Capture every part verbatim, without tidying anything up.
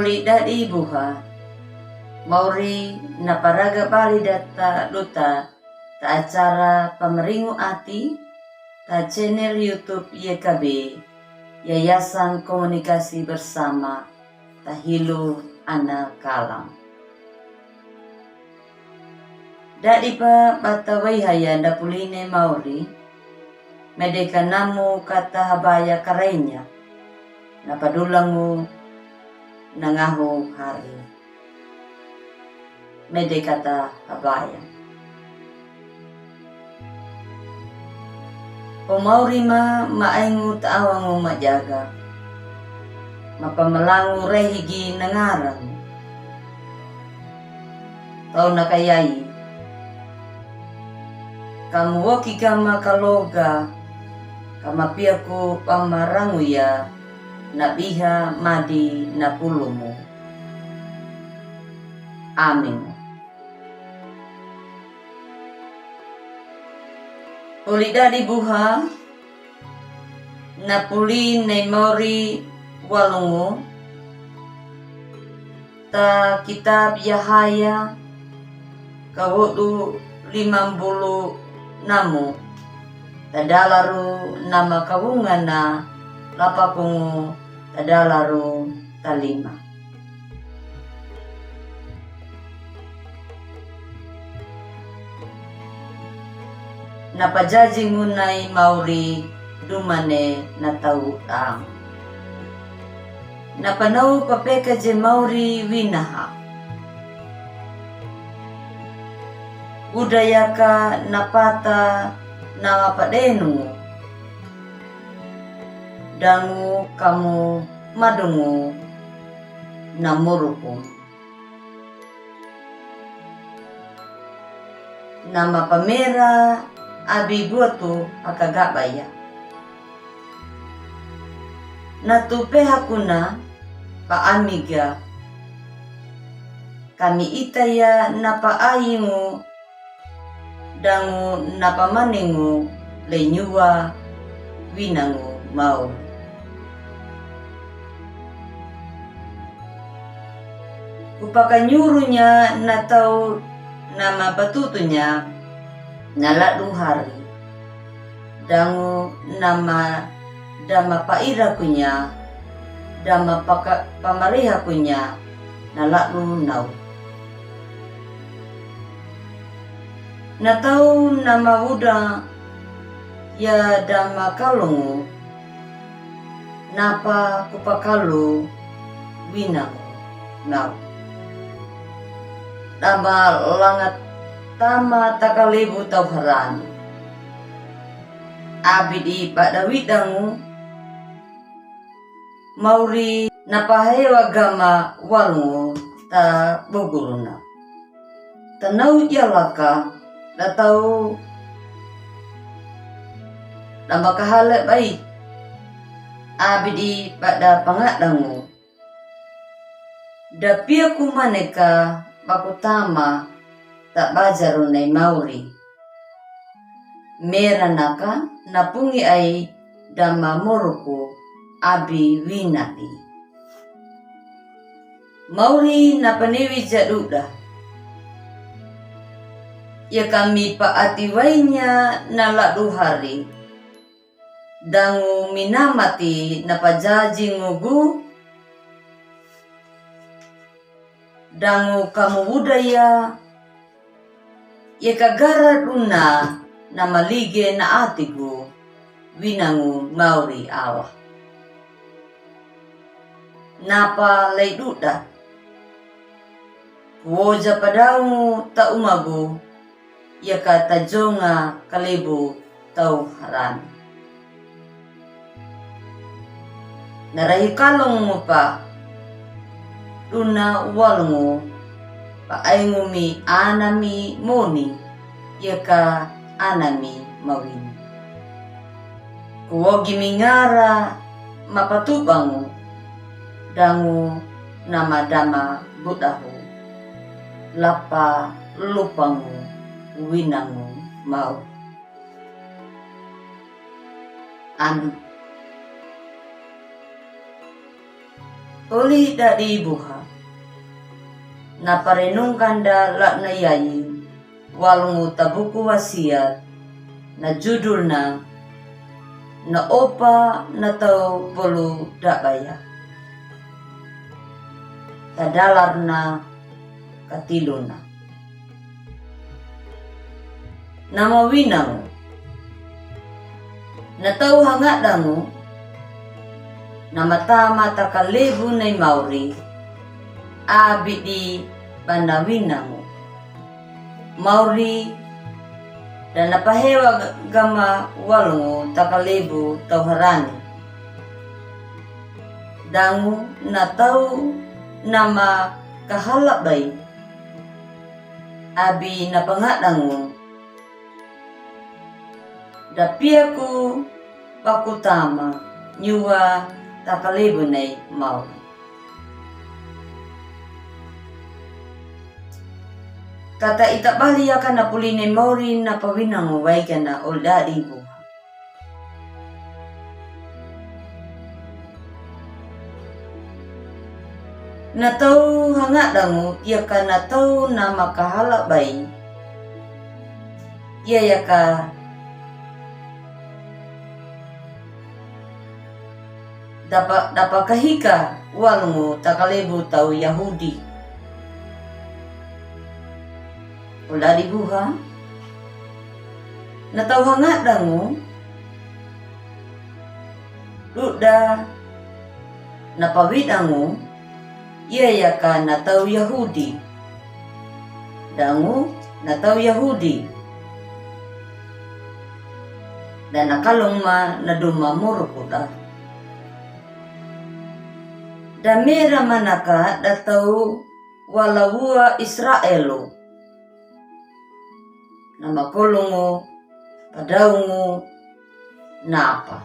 Dadi buha, mauri na paraga bali data duta ta acara Pamaringu Ati, ta channel YouTube Y K B, Yayasan Komunikasi Bersama Tahilu Ana Kalang. Dadi pa bata waiha ya ndapuline mauri, mede ka namu kata habaya karainya, na padulangu na ngahu hari. Mede kata habaya. O mauri ma, ma aingu ta awangu majaga. Ma pamalangu rehi gi na ngarangu. Tau na kayai. Kamu woki kama kaloga, kama piaku pamarangu ya, na biha madi na pulumu. Amin. Oli dadi buha, na puli nei mauri walungu, ta kitab Yahaya, kawodu limambulu namu, tadalaru nama kawungana lapakungu tadalaru talima. Na pajaji ngunai mauri dumane na tau dang. Na panau papeka je mauri winaha. Udayaka na pata na mapadenu. Dangu kamu madungu na muruku. Na mapamera abi buatu akagabaya. Na tupe hakuna pa amiga. Kami itaya na pa aingu dangu na pamaningu lenyua winangu mau. Kupakanyurunya na tau na mapatutunya na ladu hari. Dangu nama dama pairakunya, dama paka-, pamarihakunya, na ladu nau. Na tau na mawuda ya dama kalungu, napa kupakalu winangu nau. Dama langa tama takalebu tau harani. Abidi pada widangu, mauri na pahewa gama walungu ta boguruna. Tanau yalaka, datau dama kahale bai. Abidi pada pangadangu. Dapia kumaneka bakutama ta bajaru nei mauri. Meranaka na pungi ai dama muruku abi winadi. Mauri na panewi jaduda. Ya kami pa ati wainya na ladu hari. Dangu minamati na pajaji ngugu. Dangu kamu wudaya. Ye kagara duna na malige na atigu winangu mauri awa. Napa lei duda. Kuwoja padaungu ta umagu. Yaka tajonga kalebu tau harani. Na rahi kalongu pa duna walungu pa aingu mi anami moni yaka anami mawini. Kuwogi mi ngara mapatubangu dangu nama dama budahu lapa lupangu winangu mau. Amin. Oli dadi buha. Na parenungkan da la'i na yayi walogu tabuku wasiyat, na judulna Na Opa na Tau Bolu Dabaya. Tadalarna katiluna. Na mawinangu. Na tau hangadangu na matama takalebu nai Mauri, abidi ba na winangu. Mauri da na pahewa gama walogu takalebu tau harani. Dangu na tau na makahalabai. Abi na pangadangu da piyaku pakutama nyuwa takalebu nai Mauri. Kata ita bali yaka na puli nai Mauri na pawinangu waigana o Ladibu. Na tau hangadangu yaka na tau na makahalabai. Iya yaka dapa, dapa kahika walogu takalebu tau Yahudi. O Ladibu ha. Na tau hangadangu duda na pawidangu, iya yaka na tau Yahudi. Dangu na tau Yahudi. Da na kalong ma na duma morokuda. Da mera manaka da tau wala wua Israelu. Na makolongu, padaungu, napa.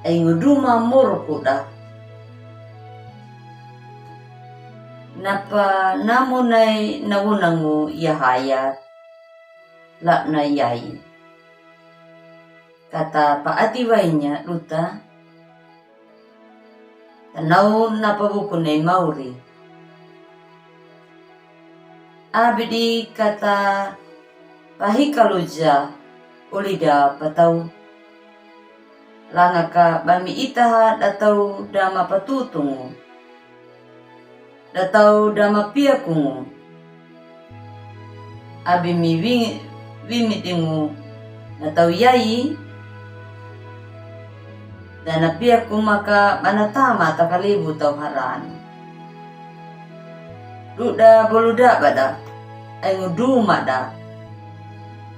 Aingu duma morokuda. Napa namu nai na wunangu Yahaya la'i na yayi. Kata paati wainya duta. Tanau na pawuku nai Mauri. Abidi kata pahika luja ulida patau. Langaka bami itaha da tau da mapatutungu. Da tau da mapiyakungu. Abi mi wi, wimidingu na tau yayi. Da na piyaku maka ba na tama takalebu tau harani. Duda bolu dabada, aingu dumada.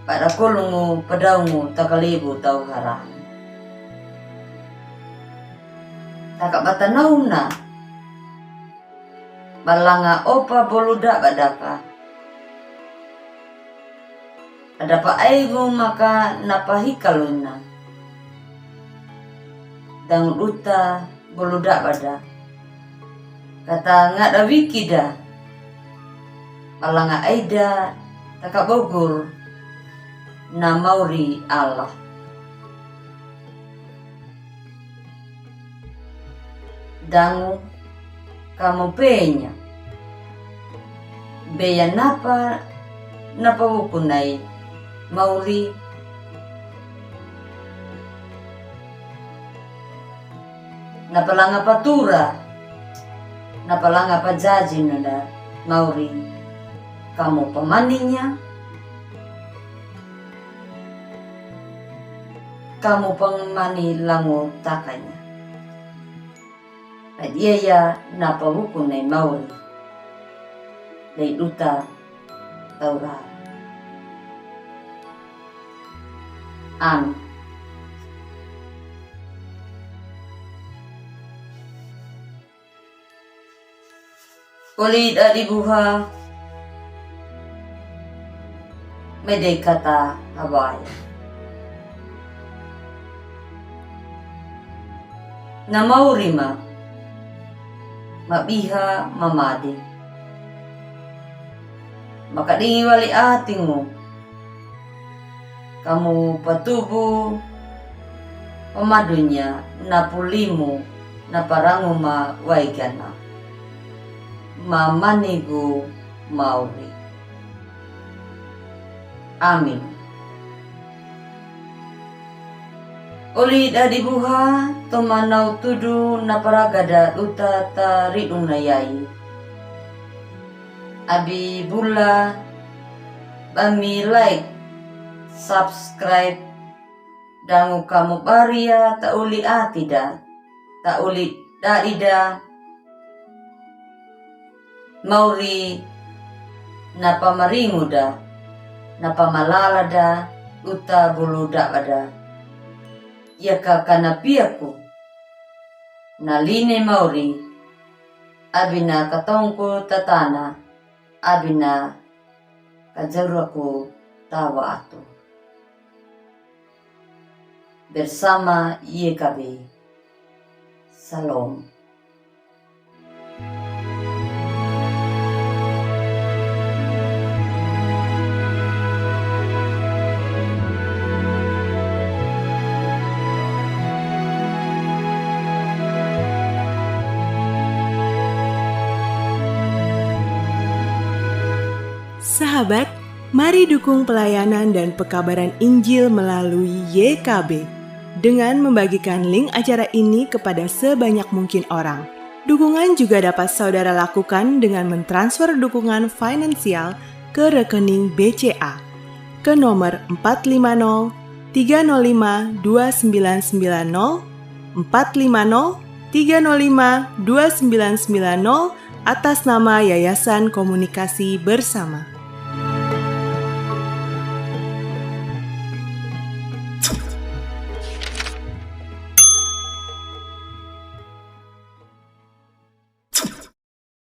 Ba da kolongu padaungu takalebu tau harani. Taka ba tanauna. Ba langa opa bolu dabada ka. Ada pa aingu maka na pahika luna. Dangu duta bolu dabada. Kata ngada wikida. Ba langa aida taka bogur na Mauri Allah. Dangu kamu penya. Beya napa na pawuku nai Mauri. Na pa langa patura. Na pa langa pajaji nona Mauri. Kamu pamaninya. Kamu pamani langu takanya. Adiya ya na pawuku nai Mauri. Dai duta taura. Amin. Oli dadi buha. Mede kata habaya. Na Mauri ma. Mabiha mamade. Makadingi wali atingu. Kamu patubu pamadunya na pulimu na parangu ma waigana. mamanigu mauri. Amin. Oli dadi buha, tomanau tudu na paragada uta taridung na yai. Abi bula bami like, subscribe, dangu kamu baria tauli atida, tauli dadida, mauri na pamaringuda, na pamalalada uta bulu dabada. Yaka kana piaku na line mauri, abi na katongku tatana, abi na kajauraku tawa atu. Bersama Y K B. Salom. Sahabat, mari dukung pelayanan dan pekabaran Injil melalui Y K B dengan membagikan link acara ini kepada sebanyak mungkin orang. Dukungan juga dapat saudara lakukan dengan mentransfer dukungan finansial ke rekening B C A ke nomor empat lima nol tiga nol lima dua sembilan sembilan nol, empat lima nol tiga nol lima dua sembilan sembilan nol, atas nama Yayasan Komunikasi Bersama.